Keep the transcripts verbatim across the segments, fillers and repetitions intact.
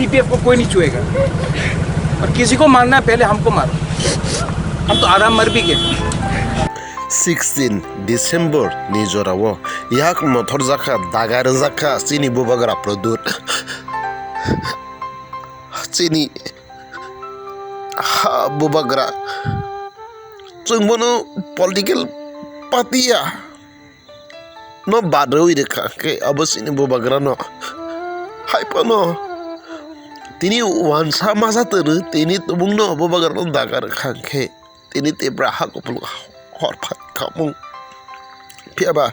सीपीएफ को कोई नहीं छुएगा। और किसी को मारना है, पहले हमको मारो। हम तो आराम मर भी गए। Sixteen December ni jorao yak mothor jakha, daga rwjakha chini bubagra Pradyut. Chini ha bubagra. Chwng bono political party ya no badrwi rwkha khe abo chini bubagra no. Hai phano tini wansa masa twrwi tini tumung no bubagra no daga rwkha khe tini Tipra ha kuphulung hor phat khamung. Phiya ba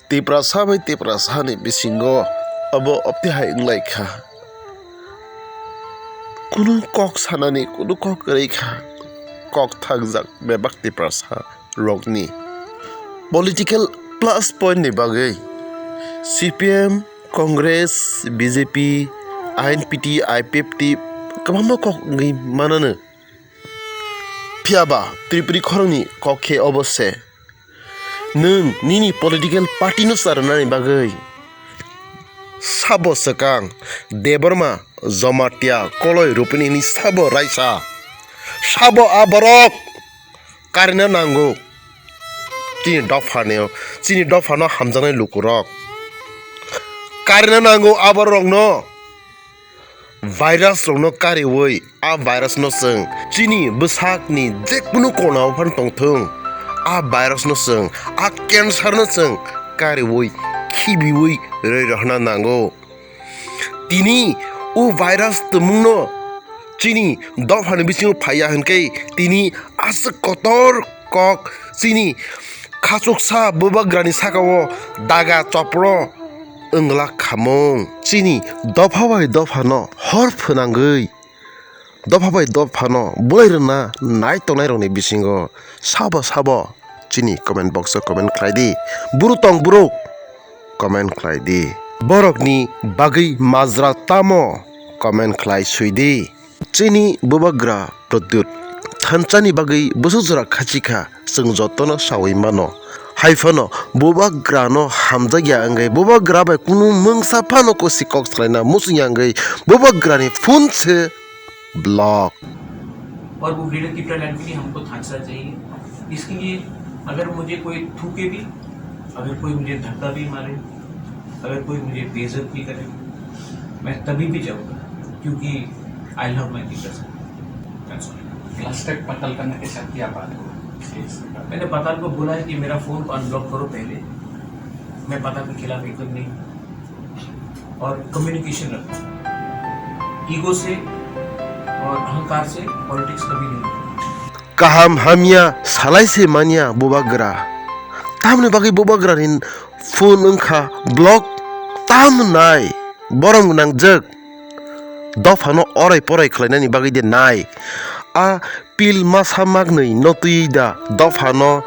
Tiprasa bai Tiprasa ni bisingo abo opti hai wng lai kha. Kunu kok sanani kunu kok kwrwi kha. Kok thangjak bebak Tiprasa rokni political plus point ni bagwi C P M, Congress, B J P, I N P T, I P F T kwbangma kok wngwi manano. Phiya ba Tripuri khorokni kok khe obo se. Nwng nini political party no charwnani bagwi sabo swkang Debbarma, Jamatia, Koloi, Rupini ni sabo raisa. Sabo a borok karina nango. Chini dopha ni, chini dopha no hamjaknai lukurok karina nango a borok no. Virus rokno kariwi a virus no chwng chini bwsakni jekunu konao phan tongthung, a virus no chwng, a cancer no chwng kariwi khibiwi rwi rohna nango. Tini o virus tumungno chini dophani bisingo phaiya hwnkhe tini aswk kotor kok chini khachuksa bubagrani sakao daga chopro wngla khamung. Chini dopha bai dophano hor phwnangwi, dopha bai dophano bwlai rwna nai tongnairokni bisingo sabo sabo chini comment box o comment khlai di. Buru tong buru comment khlai di. Borokni bagwi majra tamo comment khlai sui di. Chini bubagra Pradyut thansa ni bagwi bwswk jora khachikha, chwng jotono sawi mano. Hai phano bubagra no hamjakya wngwi bubagra bai kunu mungsa phano kwswi kok salaina muchungya wngwi bubagra ni phone se block. और वो ग्रेटर तिपरा लैंड के लिए हमको थानसा चाहिए। इसके लिए अगर मुझे कोई थूके भी, अगर कोई मुझे धक्का भी मारे, अगर कोई मुझे बेइज्जत भी करे, मैं तभी भी जाऊंगा, क्योंकि I love my Tiprasa. That's all. Plastic पतल करने के साथ क्या बात हुआ? मैंने पताल को बोला है कि मेरा फोन को अनब्लॉक करो पहले, मैं पताल के खिलाफ एकदम नहीं हूँ। और कम्युनिकेशन रखो, ईगो से और अहंकार से पॉलिटिक्स कभी नहीं होती। Kaham hamya salai se manya bubagra. Tamni bagwi bubagra ni phone wngkha block tam nai borom gwnang jwk. Dophano orai porai khlainani bagwi de nai. A pil masa magnwi no twi da dophano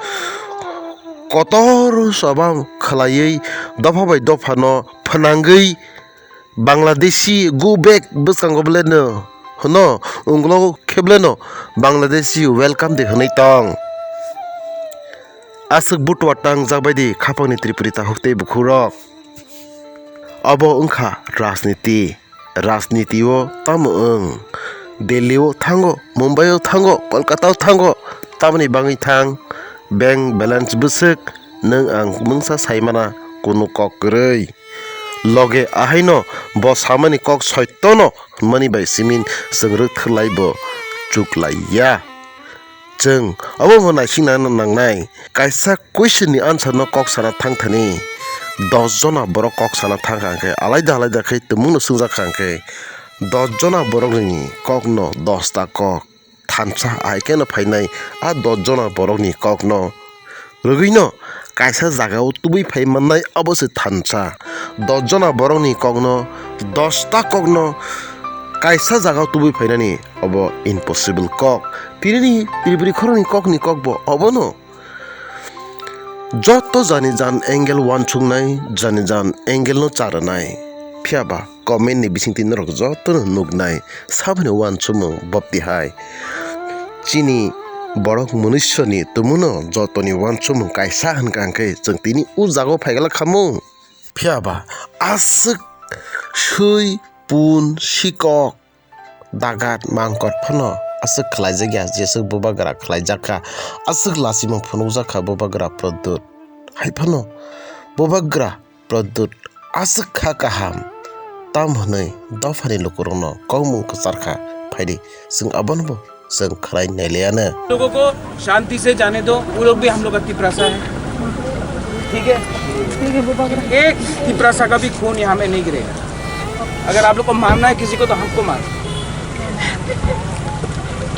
kotor sabang khlaiwi dopha bai dophano phnangwi Bangladeshi go back bwskango beleno hwno, unglo khe beleno Bangladeshi welcome de hwnwi tong. Aswk butua tangjak bai di khapangni Tripuri takhuk tei bukhurok. Obo wngkha rajniti. Rajniti o tamo wng? Delhi o thango, Mumbai o thango, Kolkata o thango, tamoni bagwi thang? Bank balance bwswk nwng ang mungsa saimana kunu kok kwrwi. Loge ahaino bo samani kok soitono hwnmani bai simin chwng rwkthlai bo chuklaiya. Chwng obo bo naisingna nangnai, kaisa question ni answer no kok sana thang thani. Dos jona borok kok sana thang kha hwnkhe, alaida alaida khe tumungno swngjak kha hwnkhe, dos jona borokni kok no dos ta kok. Thansa ahai kheno phainai a dos jona borokni kokno rwgwino kaisa jagao tubui phai mannai, abo se thansa. Dos jona borokni kokno, dos ta kokno kaisa jagao tubui phainani obo impossible kok. Tinini Tripuri khoroknwi kokni kokbo obono. Joto jani jan angle wansuknai, jani jan angle no charwnai. Phiya ba comment ni bisingtwi norok jotono nuknai saboni wansukmung bopti hai. Chini borok munusyoni tumuno jotoni wansukmung kaisa hwnkha hwnkhe chwng tini o jagao phaigala khamung. Phiya ba aswk swi pun sikok dagat mangkot phano aswk khlaijakya, jeswk bubagra khlaijakha, aswk lachimung phunukjakha bubagra Pradyut. Hai phano bubagra Pradyut aswk kha kaham, tam hwnwi dophani lukurokno kokmung kwcharkha. Phaidi, chwng abonobo chwng khlai nailaiano. लोगों को शांति से जाने दो, वो लोग भी हम लोग का तिपरासा है, ठीक है? एक तिपरासा का भी खून यहाँ में नहीं गिरेगा। अगर आप लोग को मारना है किसी को तो हमको मारो,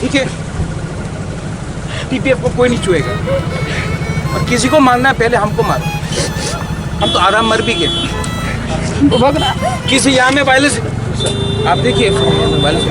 ठीक है? टीपीएफ को कोई नहीं छुएगा। और किसी को मारना है पहले हमको मारो, हम तो आराम मर भी गए। किसी यहाँ में वायलेंस, आप देखिए, वायलेंस।